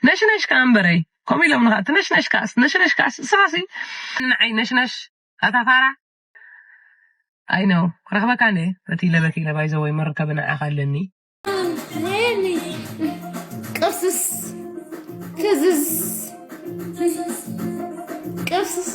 ነሽነሽ ከኣ እምበረይ፣ ከምኡ ኢሎም ንኻ፣ እቲ ነሽነሽ ከኣስ፣ ነሽነሽ ከኣስ፣ እስኻሲ ንዓይ ነሽነሽ፣ ኣታ ፋራ። ኣይ ነው፣ ክረኽበካ እንደ፣ በቲ ኢለ፣ በቲ ኢለ፣ ባይዘወይ መርከቢ ንዓኻ ኣለኒ። ሄኒ ቅርስስ ክዝዝ ቅርስስ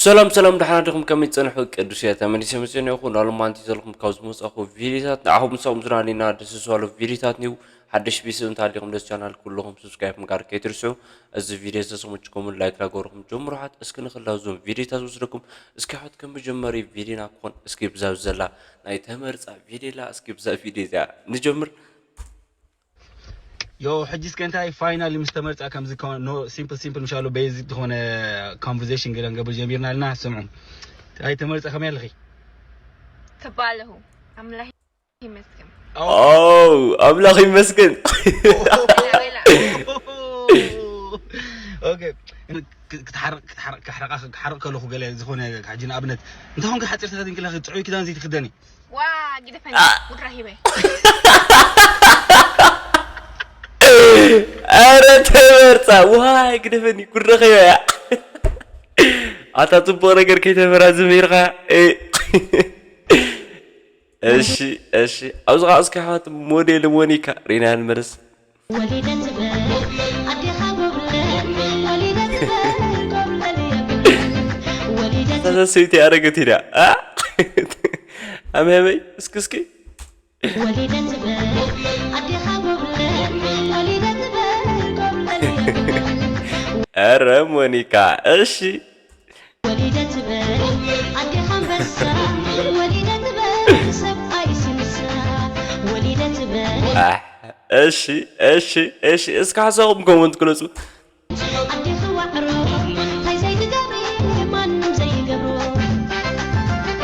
ሰላም ሰላም፣ ደሓና ዲኹም? ከመይ ትጸንሑ? ቅዱስ እየ ተመሊሰ መጽእ ነኹ። ናሎም ማንቲ ዘለኹም ካብ ዝመጻኹ ቪዲዮታት ንዓኹም ምሳኹም ዝናኒና ደስ ዝባሉ ቪዲዮታት ኒው። ሓድሽ ቢስ እንተ ኣሊኹም ደስ ቻናል ኩልኹም subscribe ምግባር ከይትርስዑ። እዚ ቪዲዮ ዝተሰሙችኩምን ላይክ ዳገበርኩም ጀምሩ። ሓት እስኪ ንኽላው ዞም ቪዲዮታት ዝወስደኩም እስኪ ሓት ከም መጀመሪ ቪዲዮና ክኾን እስኪ ብዛ ዘላ ናይ ተመርጻ ቪዲዮላ እስኪ ብዛ ቪዲዮ እዚኣ ንጀምር። ዮ ሕጂ እስከ እንታይ ፋይናል ምስ ተመርጻ ከምዚ ኮ- ኖ ሲምፕል ሲምፕል ምሻሉ ቤዚክ ዝኾነ ኮንቨርሴሽን ገለ ንገብር ጀሚርና ኣለና። ስምዑ እንታይ ተመርጻ ከመይ ኣለኺ? ተባለሁ ኣምላኽ ይመስገን። ኦ ኣምላኽ ይመስገን። ኣቤላ ኦኬ ክትሓርቕ ክትሓርቕ ክሓርቕ ከለኹ ገለ ዝኾነ ሕጂ ንኣብነት እንታይ ኾንካ ሓጺር ተኸዲንክላ ጥዑይ ክዳን ዘይትኽደኒ ዋ ግደፈኒ ጉድ ረኺበ ኣረ ተመርጻ ዋይ ግደፈኒ ጉድ ረኺበ እያ። ኣታ ጽቡቕ ነገር ከይተፈራዝም ነይርካ። እ። እሺ እሺ ኣብዚ ኸዓ እስኪ ሓዋት ሞዴል ሞኒካ ሪና ንመለስ። ወሊደ ትበል ኣዴኻ ጎብለል ወሊደ ትበል ጎብለል የብለን ወሊደ እዛ ሰበይቲ ኣረገት ኢዳ ኣ? ኣመመይ እስኪ እስኪ ወሊደ ትበል ኣዴኻ ጎብለል ወሊደ ትበል ጎብለል የብለን ኧረ ሞኒካ እሺ ወሊደ ትበል ኣዴኻ ኣንበሳ ወሊደ ትበል ሰብኣይ ሲንሳ ወሊደ ትበል ኣሕ፣ እሺ እሺ እሺ እስኪ ሓሳኹም ኮመንት ግለጹ። ኣዴኺ ዋዕሮ እንታይ ዘይትገብሪ ማንም ዘይገብሮ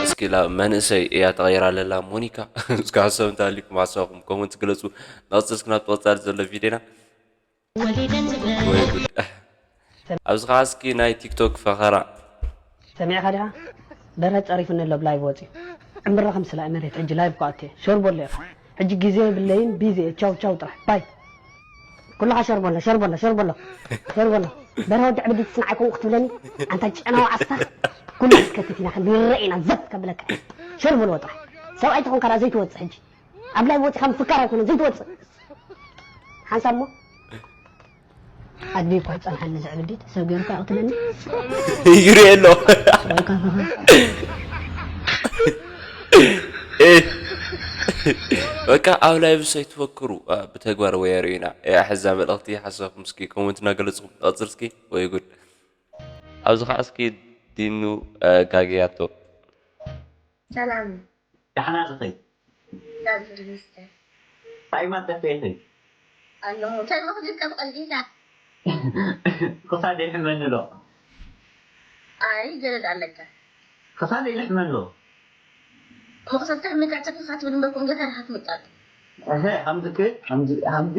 እስኪ ላ መንእሰይ እያ ተቐይራ ለላ ሞኒካ እስኪ ሓሳብ እንተሃሊኩም ሓሳኹም ኮመንት ግለጹ። ንቐጽል እስኪ ናብ ተቐጻሊ ዘሎ ቪድዮና ወሊደ ትበል ወይ ጉድ። ኣብዚ ኸዓ እስኪ ናይ ቲክቶክ ፈኸራ ሰሚዕኻ ዲኻ? በርሀ ጸሪፉኒ ኣሎ ብላይቭ ወጺኡ። ዕምብራ ከም ስላ መሬት ሕጂ ላይቭ ክኣቱ እየ። ሸርቦ ኣሎ ኢኻ። ሕጂ ግዜ የብለይን ቢዚ እየ። ቻው ቻው ጥራሕ። ባይ። ኩልኻ ሸርቦ ኣሎ ሸርቦ ኣሎ ሸርቦ ኣሎ ሸርቦ ኣሎ። በርሀ ወዲ ዕብዲ ትስንዓኩም ክትብለኒ ኣንታ ጨናዊ ዓስታ። ኩሉ ክትከትት ኢና ክንርእ ኢና ዘብ ከብለካ። ሸርቦ ኣሎ ጥራሕ። ሰብኣይ ተኾንካ ደኣ ዘይትወጽእ ሕጂ። ኣብ ላይቭ ወጺኻ ምፍካር ኣይኮነን ዘይትወጽእ። ሓንሳብ እሞ ኣድቢ እኳ ይጸንሓኒ እዚ ዕብዲት ሰብ ገይሩ እኳ ይቕትለኒ ይግሪ ኣሎ ወይ ካፈኻ በቃ ኣብ ላይቭ ሰይትፈክሩ ብተግባር ወይ ኣርእዩና እያ ሕዛ መልእኽቲ ሓሳብኩም እስኪ ኮመንት እናገለጽኩም ቀጽል እስኪ ወይ ጉድ ኣብዚ ከዓ እስኪ ዲኑ ጋግያቶ ሰላም ደሓና ዝኸይ እግዚኣብሔር ይመስገን ታይማ ጠፍኤኺ ኣለኹ እንታይ መኽሊት ከም ቀልዲካ ክሳድ ይሕመኒ ኣሎ ኣይ ገለድ ኣለካ ክሳድ ይሕመኒ ኣሎ መኽሰብ ተሕሚካ ጨኪኻ ትብል እምበርኩም ጌታ ዲኻ ትምጣጥ እህ ሃምዚ ከ ሃምዚ ሃምዚ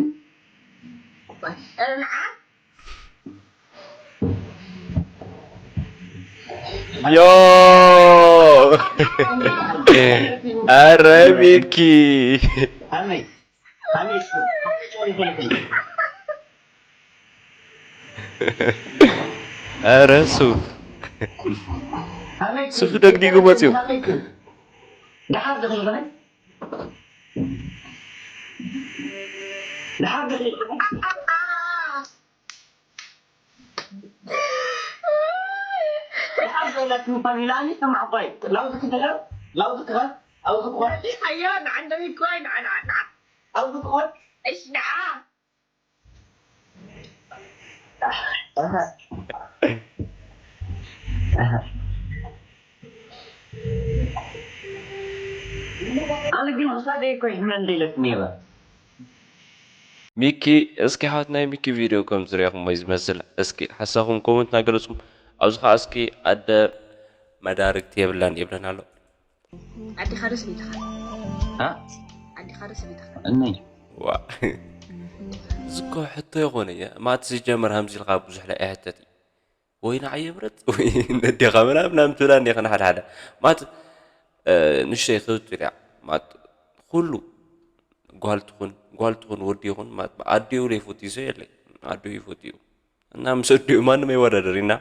ኧረ ንዓ ዮ ኣረ ሚኪ ሃመይ ሃመይ ጾሪ ፈልኩ ኣረ ሱፍ ሃመይ ሱፍ ደግዲጉ መጽዩ ደሓር ዝኽልኸነ ደሓር ዝኽልኸነ ደሓር ዘለኩም ፋሚላ ኣኒ ሰማዕ ቆይ ላውዚ ክደረ ላውዚ ክኸ ኣውዚ ክኸ ኣዮ ንዓንደሚ ኮይ ንዓንዓንዓ ኣውዚ ክኸ እሽ ንዓ ኣነ ግን ክሳደይ እኮ ይሕመን ደይለት ነይረ ሚኪ እስኪ ሓወት ናይ ሚኪ ቪድዮ ከም ዝሪእኹም ወይ ዝመስል እስኪ ሓሳኹም ኮመንት ናገለፅኩም ኣብዚ ከዓ እስኪ ኣደ መዳርግቲ የብላን የብለን ኣሎ ኣዴኻ ዶ ሰበይትኻ እ? ኣዴኻ ዶ ሰበይትኻ እነይ ዋ እዚ እኮ ሕቶ ይኾነ እየ ማት ዝጀመር ሃምዚ ኢልካ ብዙሕ ላይ ኣይሕተት ወይ ንዓየ ምረጥ ወይ ነዴኻ ምናምን ናም ትብላ እንዲኻ ንሓደ ሓደ ማት ንሽተይ ክብት ኢልያ ማት ኩሉ ጓል ትኹን ጓል ትኹን ወዲ ይኹን ማት ኣዲኡ ለይፈቱ ይሰ የለይ ኣዱ ይፈትዩ እና ምስ ኣዲኡ ማንም ኣይወዳደር ኢና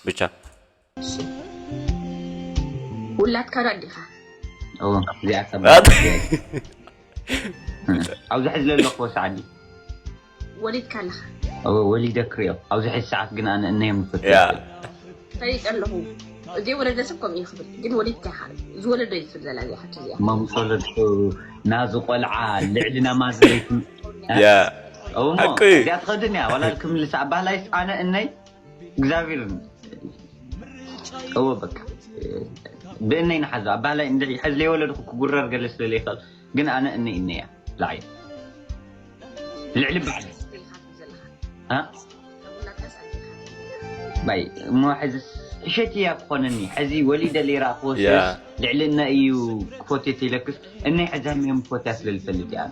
ብቻ ውላድካ ዶ ኣዴኻ እዚኣ ኣብዚ ሕዚ ለለኹ ሰዓዲ ወሊድካ ኣለኻ ወሊደ ክሪኦ ኣብዚ ሕዚ ሰዓት ግን ኣነ እነዮም ያ ፈሊጠ ኣለኹ ዘይወለደ ሰብ ከምኡ እዩ ክብል ግን ወሊድካ ኢኻ ዝወለዶ እዩ ትብል ዘላ እዚኣ ሓንቲ እዚኣ እማ ምስ ወለድኩ ናዚ ቆልዓ ልዕሊ ናማዝለይት ያ እሞ ሓቂ። እዚኣ ትኸድን እያ ዋላ ክምልስ ኣባህላይስ ኣነ እነይ እግዚኣብሔር እዎ በቃ ብእነይ ንሓዞ ኣባህላይ እንድዒ ሕዚ ለይወለድኩ ክጉረር ገለ ስለ ለይኽእል ግን ኣነ እነይ እነይ እያ ላዓይ ልዕሊ ባዕሊ እ? ባይ እሞ ሕዚ ሕሸት እያ ክኾነኒ ሕዚ ወሊደ ሌራ ክወስስ ያ። ልዕልና እዩ ክፎትት ኢለክስ እነይ ሕዚ ሃሚዮም ክፎትያ ስለ ዝፈልጥ እያ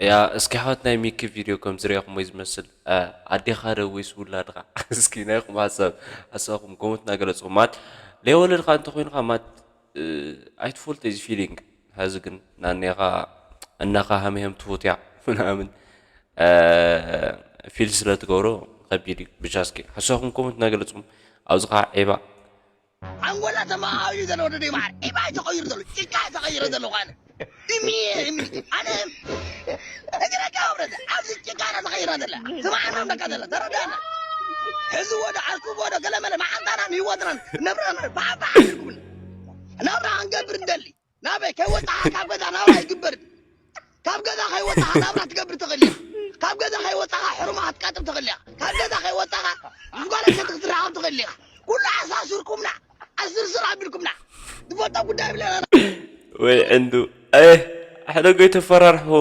ያ እስኪ ሓወት ናይ ሚኪ ቪድዮ ከም ዝሪእኹም ወይ ዝመስል እ፣ ኣዴኻ ዶ ወይስ ውላድኻ እስኪ ናይኹም ሓሳብ ሓሳብኩም ኮመንት እናገለፅኹም ማለት ለይወለድኻ እንተኮይንካ ማለት እ፣ ኣይትፈልጦ እዚ ፊሊንግ ሀዚ ግን ናኔኻ እናኻ ሃምሄም ትፉት እያ ምናምን እ፣ ፊል ስለ ትገብሮ ከቢድ እዩ ብቻ እስኪ ሓሳብኩም ኮመንት እናገለፅኹም ኣብዚ ከዓ ዒባ ኣንጎላ ተመሃሂሉ ዘሎ ወዲ ዲማር ኢባ ተቐይሩ ዘሎ ጭቃ ተቐይረ ዘሎ ኳነ እሚ እሚ ኣነ እግረካ ወረደ ኣብዚ ጭቃ ና ተቐይራ ዘላ ስማዕና ደካ ዘላ ተረዳና ሕዚ ወደ ዓርኩ ወደ ገለመለ መዓንታናን ህይወትናን ነብራና ባዕባ ዓድርጉምና ናብራ ክንገብር እንደሊ ናበይ ከይወጣኻ ካብ ገዛ ናብራ ይግበር ካብ ገዛ ከይወጣኻ ናብራ ትገብር ትኽእል ኢኻ ካብ ገዛ ከይወጣኻ ሕሩማ ክትቃጥብ ትኽእል ኢኻ ካብ ገዛ ከይወጣኻ ምስ ጓል ኣንስተይቲ ክትራኸብ ትኽእል ኢኻ ኩሉ ኣሳስርኩምና ኣስርስር ኣቢልኩምና ዝፈልጦ ጉዳይ ብለና ወይ ዕንዱ ኣየ ሕደጎ ይተፈራርሕዎ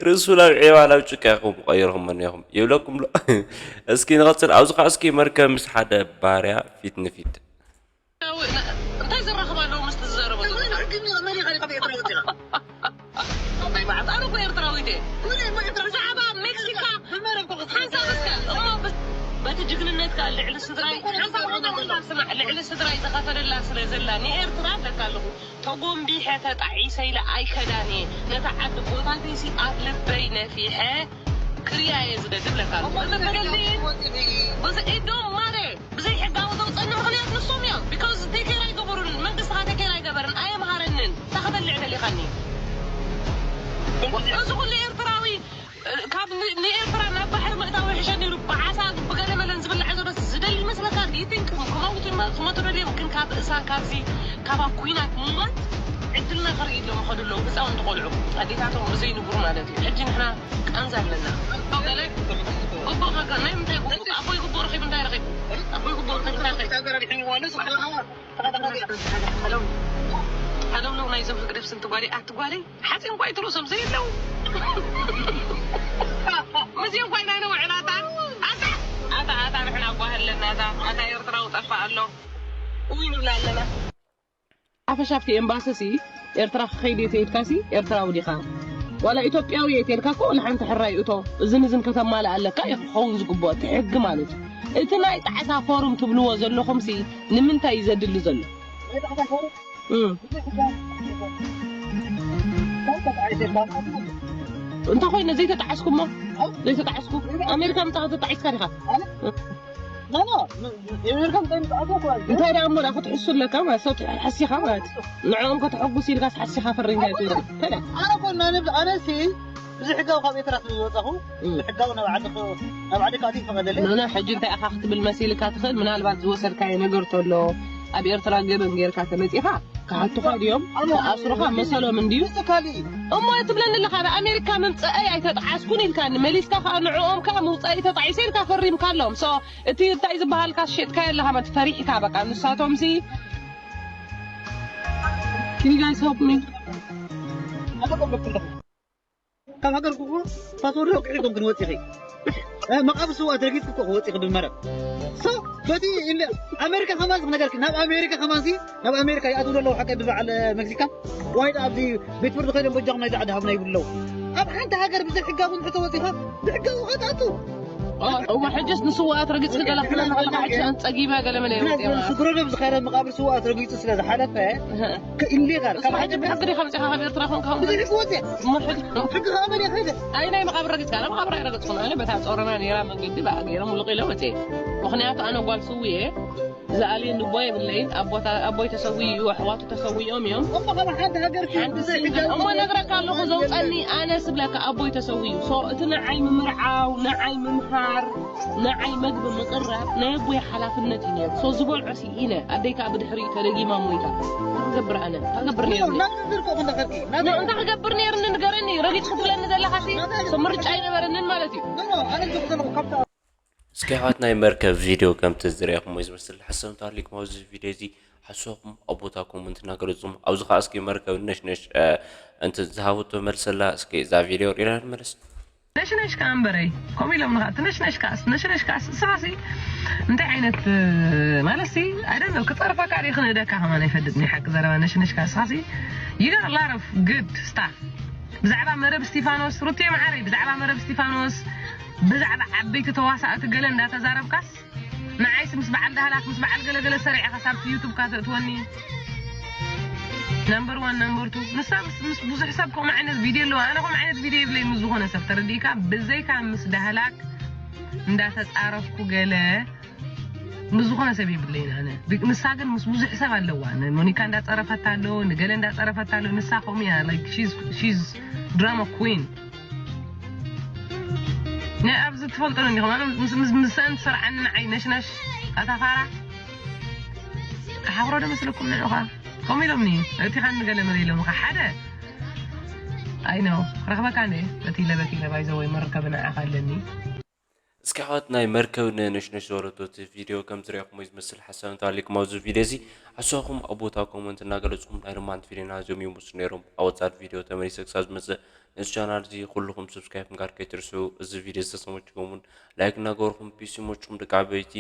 ርእሱ ናብ ዒባ ናብ ጭቃ ኢኹም ቀይርኹም መኒኹም ይብለኩም ሎ እስኪ ንቐፅል ኣብዚ ከዓ እስኪ መርከብ ምስ ሓደ ባርያ ፊት ንፊት እንታይ ዘራኽብ ኣለዎ ምስቲ ዝዛረቦ ዘሎ? ሕጊ መን ኢኻ ኢኻ ኤርትራዊ ወፂኻ? ኣባይ መዓልቲ ኣነ እኮ ኤርትራዊት እየ። ብዛዕባ ሜክሲካ ሓንሳብ እስከ እሞ ብ- በቲ ጅግንነትካ ልዕሊ ስድራይ ሓንሳብ ስማዕ ልዕሊ ስድራይ ዝኸፈለላ ስለ ዘላ ንኤርትራ ኣለካ ኣለኹ ተጎንቢሐ ተጣዒሰ ኢለ ኣይከዳን እየ ነታ ዓዲ ቦታተይሲ ኣብ ልበይ ነፊሐ ክሪኣ እየ ዝደሊ ብለካ ኣለኹ። እዚ ትገልጽ ብዙ it don't matter። ብዘይ ሕጋዊ ዘውፀኒ ምኽንያት ንሶም እዮም because take care ኣይገበሩን መንግስትኻ take care ኣይገበርን ኣየምሃረንን እንታይ ክበልዕ ደሊኻኒ እዚ ኩሉ ኤርትራዊ ካብ ንኤርትራ ናብ ባሕሪ ምእታው ይሕሸ ነይሩ ብዓሳ ብገለመለን ዝብላዕ ዘሎ ዝደሊ ይመስለካ do you think ክመውቱ ክመቱ ደልዮም ግን ካብ እሳ ካብዚ ካብ ኩናት ምማት ዕድልና ክርኢ ኢሎም ይኸዱ ኣለዉ ህፃውንቲ ቆልዑ ኣዴታቶም ብዘይንቡር ማለት እዩ ሕጂ ንሕና ቃንዛ ኣለና። ኣቦ ገለ ጉቦ ከጋ ናይ ምንታይ ጉቦ ኣቦይ ጉቦ ረኺቡ እንታይ ረኺቡ ኣቦይ ጉቦ ረኺቡ እንታይ ረኺቡ ሓሎም ለው ናይዞም ህግደፍ ስንቲ ጓሊ ኣቲ ጓሊ ሓፂን ኳይ ትርእሶም ዘይለው ምዚ እንኳ ኢና ንውዕል ኣታ ኣታ ኣታ ኣታ ንሕና ጓ ኣለና ኣታ ኣታ ኤርትራዊ ጠፋ ኣሎ ውይ ንብላ ኣለና ሓፈሻ ኣብቲ ኤምባሲ ሲ ኤርትራ ክኸይድ እየ ተይድካ ሲ ኤርትራዊ ዲኻ ዋላ ኢትዮጵያዊ እየ ተይልካ እኮ ንሓንቲ ሕራይ እቶ እዝን እዝን ከተማልእ ኣለካ እዩ ክኸውን ዝግብኦ እቲ ሕጊ ማለት እዩ እቲ ናይ ጣዕሳ ፎርም ትብልዎ ዘለኹም ሲ ንምንታይ እዩ ዘድሊ ዘሎ እንተ ኮይነ ዘይተጣዓስኩሞ ዘይተጣዓስኩ ኣሜሪካ ምጻኻ ተጣዒስካ ዲኻ ላላ የመልካም ጠይም ጣዕቶ እኮ እንታይ ደኣ እሞ ደኣ ክትሕሱ ኣለካ ማለት ሰብ ሓሲኻ ማለት እዩ። ንዕኦም ከተሐጉስ ኢልካስ ሓሲኻ ፈሪምካ ኣይኮነን። እንታይ ደኣ? ኣነ እኮ ናነ ኣነሲ ብዘይሕጋዊ ካብ ኤርትራ ስለ ዝወፃኹ ብሕጋዊ ናብ ዓዲ ናብ ዓዲ ካእቲ ይፈቐደለይ። ናና ሕጂ እንታይ ኢኻ ክትብል መሲልካ ትኽእል ምናልባት ዝወሰድካዮ ነገር ተሎ ኣብ ኤርትራ ገበን ጌርካ ተመፂኻ ክሓቱኻ ድዮም ክኣስሩኻ መሰሎም እንድዩ። እሞ ትብለኒ ኣለኻ ንኣሜሪካ ምምፀአይ ኣይተጣዓስኩን ኢልካኒ መሊስካ ከዓ ንዕኦም ከዓ ምውፃኢ ተጣዒሰ ኢልካ ፈሪምካሎም። So እቲ እንታይ ዝበሃል ካስ ሸጥካዮ ኣለኻ ማለት ፈሪሕካ በቃ ንሳቶም ሲ Can you guys help me? ካብ ሃገር ኩኹ ፓስፖርት ወቅዒ ኮንክ ንወፂኺ መቃብር ስዋ ትረጊጽ እኮ ክወፂ ክብል መረብ ሶ በቲ ኣሜሪካ ከማን ዝነገርክ ናብ ኣሜሪካ ከማን ሲ ናብ ኣሜሪካ ይኣትው ዘለዉ ሓቀ ብበዓል መክሲካ ዋይድ ኣብዚ ቤት ፍርዲ ከይዶም በጃኹም ናይ ዛዕዲ ሃብና ይብሉ ኣለዉ ኣብ ሓንቲ ሃገር ብዘይ ሕጋዊ ንሕቶ ወፂኻ ብሕጋዊ ኸትኣቱ እሞ ሕጅስ ንስዋኣት ረጊጽ ገለ ክትብለና ከለኻ ሕጂ ኣነ ጸጊበ ገለ መለ ይወጽእ ማለት። ስግረዶብ ዝኸደ መቃብር ስዋኣት ረጊጹ ስለ ዝሓለፈ ኢሊጋል ካብ ሕጂ ብሕጊ ዲኻ መጺኻ ካብ ኤርትራ ኮንካ ከም ሕጊ ወጽእ እሞ ሕጂ ሕጊ ከመን ይኸደ ኣይ ናይ መቃብር ረጊጽካ ኣነ መቃብር ኣይረገጽኩን ኣነ በታ ጾረና ነይራ መንገዲ ብኣ ገይረ ሙሉቕ ኢለ ወጽእ ምኽንያቱ ኣነ ጓል ስውየ ዝኣልየኒ እቦ የብለይን ኣቦይ ተሰዊኡ እዩ ኣሕዋቱ ተሰዊኦም እዮም እሞ ካብ ሓንቲ ሃገር እሞ ነግረካ ኣለኹ ዘውፀኒ ኣነ ስብለካ ኣቦይ ተሰዊኡ ሶ እቲ ንዓይ ምምርዓው ንዓይ ምምሃር ንዓይ መግቢ ምቕራብ ናይ ኣቦይ ሓላፍነት እዩ ነይሩ ሶ ዝበልዖ ሲ ኢነ ኣደይ ከዓ ብድሕሪኡ ተደጊማ ሞይታ እንታይ ክገብር ኣነ እንታይ ክገብር ነይሩ እንታይ ክገብር ነይርኒ ንገረኒ ረጊፅ ክትብለኒ ዘለካ ሲ ምርጫ ኣይነበረንን ማለት እዩ ኣነ ዘለኹ ካብታ እስኪ ኣሕዋት ናይ መርከብ ቪድዮ ከምቲ ዝረኣኹሞ ዝመስል ሓሳብ እንተሃሊኩም ኣብዚ ቪድዮ እዚ ሓሳብኩም ኣብ ቦታ ኮመንት እናገለጹም ኣብዚ ከዓ እስኪ መርከብ ነሽነሽ እንት ዝሃበቶ መልሰላ እስኪ እዛ ቪድዮ ሪና ንመለስ ነሽነሽ ከዓ እምበረይ ከምኡ ኢሎም ንካ እቲ ነሽነሽ ከዓስ ነሽነሽ ከዓስ እስኻሲ እንታይ ዓይነት ማለት ሲ ኣይደለ ክፀርፈካ ዲ ክንእደካ ከማን ኣይፈድጥ ናይ ሓቂ ዘረባ ነሽነሽ ከዓስ እስኻሲ you got a lot of good stuff ብዛዕባ መረብ እስቲፋኖስ ሩቴ መዓረይ ብዛዕባ መረብ እስቲፋኖስ ብዛዕባ ዓበይቲ ተዋሳእቲ ገለ እንዳተዛረብካስ ንዓይስ ምስ በዓል ዳህላክ ምስ በዓል ገለገለ ሰሪዕኻስ ኣብቲ ዩቱብካ ተእትወኒ number one number two ንሳ ምስ ምስ ብዙሕ ሰብ ከምኡ ዓይነት ቪድዮ ኣለዋ ኣነ ከምኡ ዓይነት ቪድዮ የብለይ ምስ ዝኾነ ሰብ ተረዲእካ ብዘይካ ምስ ዳህላክ እንዳተፃረፍኩ ገለ ምስ ዝኾነ ሰብ የብለይን ኣነ ንሳ ግን ምስ ብዙሕ ሰብ ኣለዋ ንሞኒካ እንዳፀረፈታ ኣሎ ንገለ እንዳፀረፈታ ኣሎ ንሳ ከምኡ እያ like she's drama queen ናይ ኣብዚ ትፈልጦ እንዲኹም ኣነ ምስ ምስ ምሰን ትሰርዓኒ ንዓይ ነሽነሽ ኣታ ፋራ ክሓፍሮ ዶ መስለኩም ንዑኻ ከምኡ ኢሎምኒ እቲ ኻን ንገለ መለ ኢሎምኻ ሓደ ኣይ ነው ረኽበካ እንደ በቲለ በቲለ ባይዘ ወይ መርከብ ንዓኻ ኣለኒ እስኪ ኣሕዋት ናይ መርከብ ንነሽነሽ ዝበለቶ እቲ ቪድዮ ከም ዝረኣኹሞ ዝመስል ሓሳብ እንተሃሊኩም ኣብዚ ቪድዮ እዚ ሓሳብኩም ኣብ ቦታ ኮመንት እናገለፅኩም ናይ ሎማንት ቪድዮና እዚኦም ይመስሉ ነይሮም ኣብ ወፃድ ቪድዮ ተመሊሰ ክሳብ ዝመፅእ ነዚ ቻናል እዚ ኩልኹም ሰብስክራይብ ምግባር ከይትርስዑ እዚ ቪድዮ ዝተሰመችኩም እውን ላይክ እናገበርኩም ፒስ ይመችኩም ደቂ ዓበይቲ